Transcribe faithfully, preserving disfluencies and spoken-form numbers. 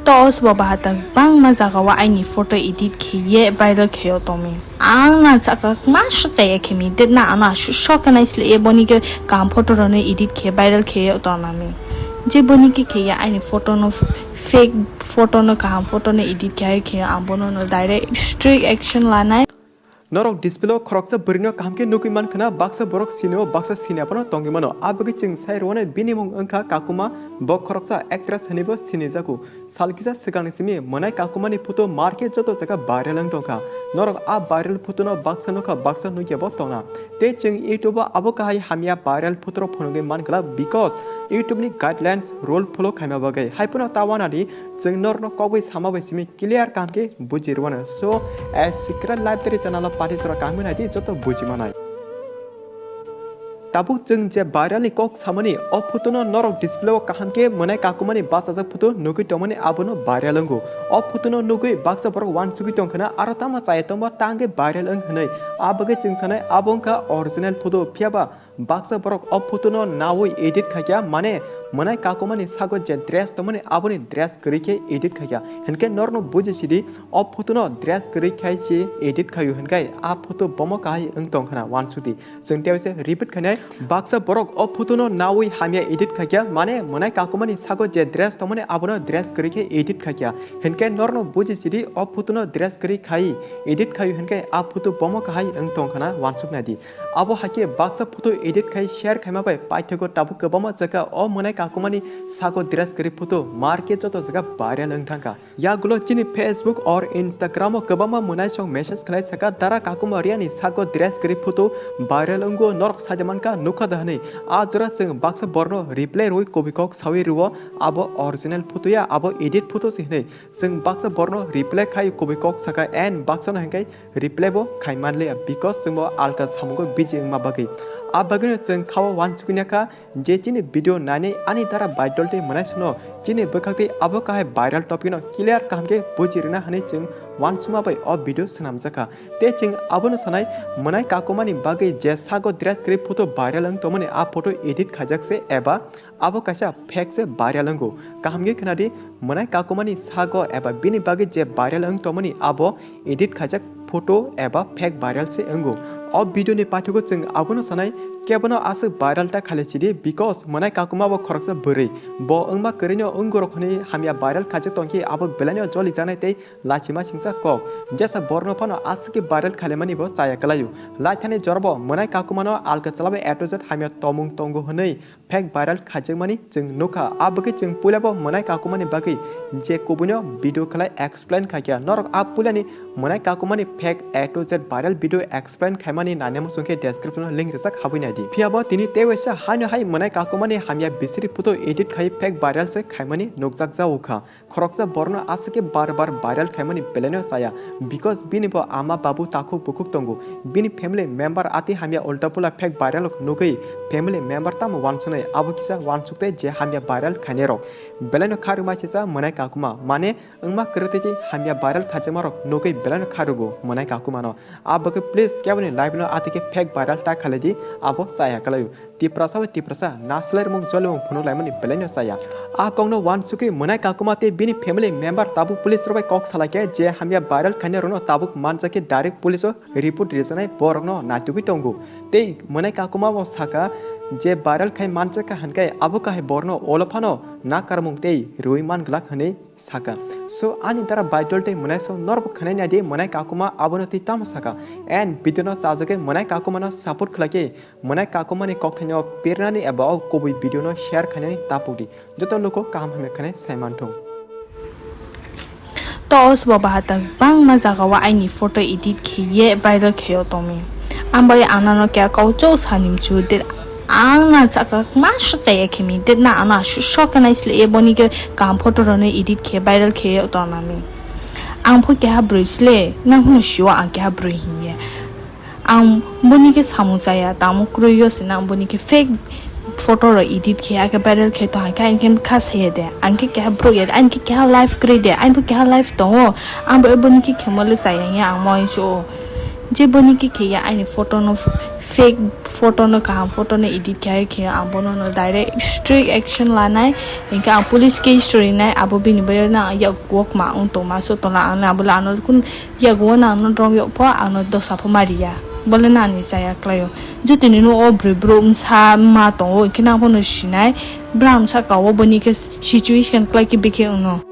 To o sbo bahatang bangma jaga o aini photo edit khiye viral khaio tongmi. Ang na chaka kma swchaya khemi, det na ano aswk sok khe naisleye boni khe kaham photo rokno edit khe viral khaio tongnami. Je boni khe khiye aini photo no fake photo no kaham photo no edit khe khe ang bono no direct strict action lanai. Norok display o khoroksa bwrwino kaham khe nugwi mankha na, baksa borok sinio, baksa sini aphano tongwi mano. A bagwi chwng sai rwno bini mung wngkha Kakuma, bo khoroksa actress hwnwibo sinijago. Sal kisa swkangni simi Mwnai Kakumani photo mar khe joto jaga viral wng tongkha. Norok a viral photo no baksa nukha, baksa nukya bo tongna. Tei chwng YouTube o abo kahai hamya viral photo rok phunugwi mankha, because YouTube ni guidelines rule follow khaima bagwi. Hai phano ta wanadi chwng norokno kogwi sama bai simi clear kaham khe buji rwano. So, a secret life teri channel o party sora kaham khe naidi joto buji manai. Tabuk chwng je viral ni kok samani, o photo no norok display o kaham khe Mwnai Kakumani bachajak photo nugwi tongmani, abono viral wngo. O photo no nugwi baksa borok wansugwi tongkhana, aro tamo chaya tongma tangwi viral wng hwnwi. A bagwi chwng sanai abo wngkha original photo, phiyaba baksa borok o photo no nawi edit khaikha, mane Mwnai Kakumani sago je dress tongmani, aboni dress kwrwi khe edit khaikha. Hinkhe norno buji sidi, o photo no dress kwrwi khai se edit khaio, hinkhe a photo bomo kahai wng tongkhana wansudi. Chwng tei waisa repeat khainai, baksa borok o photo no nawi hamya edit khaikha, mane Mwnai Kakumani sago je dress tongmani abono dress kwrwi khe edit khaikha. Hinkhe norno buji sidi, o photo no dress kwrwi khai edit khaio, hinkhe a photo bomo kahai wng tongkhana wansuk naidi. Abo haikhe baksa photo edit khai share khaima bai paithago tabuk kwbangma jaga o Mwnai Kakumani sago dress kwrwi photo mar khe joto jaga viral wng thangkha. Yagulo chini Facebook or Instagram o kwbangma mwnaisong message khlai saka, "Dara Kakuma Riani sago dress kwrwi photo viral wngo, norok saida mankha, nukha da?" hwnwi. A jora chwng baksa borno reply rwui kubui kok saui rwo, "Abo original photo ya, abo edit photo se," hwnwi. Chwng baksa borno reply khai kubui kok saka, and baksa no hwnkhe reply bo khai manliya, because chwngbo alka samungo busy wngma bagwi. A bagwino chwng khao wansugwi nakha je chini video nainai ani dara baidol tei mwnaisongno chini bwkhak tei abo kahai viral topic no clear kaham khe buji rwna hwnwi chwng wansukma bai o video swnamjakha. Tei chwng abono sanai, Mwnai Kakumani bagwi je sago dress kwrwi photo viral wng tongmani, a photo edit khaijak se eba abo kaisa fake se viral wngo. Kaham khe khwnadi, Mwnai Kakumani sago eba bini bagwi je viral wng tongmani abo edit khaijak photo eba fake viral se wngo. O video ni paithago chwng abono sanai, kebono aswk viral ta khaile chidi, because Mwnai Kakuma bo khoroksa bwrwi. Bo wngma kwrwino wngorok hwnwi hamya viral khaijak tongkhe abo belaino joli janai tei lachima singsa kok. Jesa borno phano aswk khe viral khailaimani bo chaya kwlaio. Laithani jorabo Mwnai Kakumano alka chwlabai A to Z hamya tomung tongo hwnwi fake viral khaijakmani chwng nukha. A bagwi chwng puilabo Mwnai Kakumani bagwi je kubuino video khlai explain khaikha. Norok a puilani Mwnai Kakumani fake A to Z viral video explain khaimani nainai muchung khe description o link rijak, habwi naidi. Phiyabo tini tei waisa haino hai Mwnai Kakumani hamya bisiri photo edit khai fake viral se khaimani nukjak jaokha. Khoroksa borno aswk khe bar bar viral khaimani belaino chaya, because bini bo ama babu takhuk bukhuk tongo. Bini family member ati hamya ulta pula fake viral rok nugwi family member tamo wansuknai, abo kisa wansuk tei je hamya viral khainai rok. Belaino kha rwmai sesa Mwnai Kakuma, mane wngma kwrwi tei hamya viral khaijakma rok nugwi belaino kha rwgo Mwnai Kakumano. A bagwi please keboni life no ati khe fake viral ta khalai di, abo chaya kwlaio. Tiprasa bai Tiprasa naslai rwmung jolimung phunuk laimani belaino chaya. A kokno wansugwi Mwnai Kakuma tei bini family member tabuk police rok bai kok salai khe je hamya viral khainai rokno tabuk manjak khe direct police o report rijaknai borokno naitugwi tongo. Tei Mwnai Kakuma bo saka je viral khai manjak kha hwnkhai abo kahai borno olo phano nakarmung tei rwui man glak hwnwi saka. So ani dara baidol tei mwnaisong norok khwnai naidi Mwnai Kakuma abono twi tamo saka. And video no chajagwi Mwnai Kakuma no support khlai khe Mwnai Kakumani kokthaino pirnani eba o kubui video no share khainani tapukdi. Joto luku kaham hamya khainai saimanthung. To o sbo bahatang bangma jaga o aini photo edit khiye viral khaio tongmi. Ang bai anano kya kau chou sanim chu de ang na chaka ma swchaya khemi de na ano aswk sok khe naisleye boni khe kaham photo rokno edit khe viral khaio tongnami. Ang pho keha bwrwi sle nang hwnwi sio ang keha bwrwi hinya. Ang boni khe samung chaya, tamo kwrwi o se nang boni khe fake photo rok edit khe, akhe viral khe to, hakhe ang khe kha saya de, ang khe keha bwrwi ya, ang khe keha life kwrwi de, ang bo keha life tongo, ang bo boni khe khemo le chaya ya, ang mo so Je boni khe khe ya aini photo no fake photo no kaham photo no edit khe khe ang bono no direct strict action lanai, hinkhe ang police case story nai abo bini bayo na ya wok ma ung tong ma so tola ang na bole ano kun ya go na ano drom yok pho ano dosa pho mari ya bole na ni chaya klayo. Jotoni no o bwrwi bro msa ma tongo hinkhe nang pho no sinai bra msa ka o boni khe situation klai khe bikhe wngno.